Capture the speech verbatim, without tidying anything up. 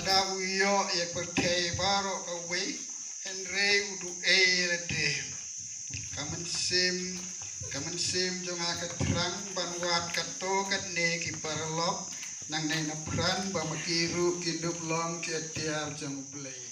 Ïa u ïoh ïa ka pyrthei baroh kawei, hynrei u duh ei ïa lade. Ka mynsiem, ka mynsiem jong nga ka thrang ban wad katto katne ki paralok, nangne na pran ba ma ki ruh kin dup long ki atiar jong U Blei.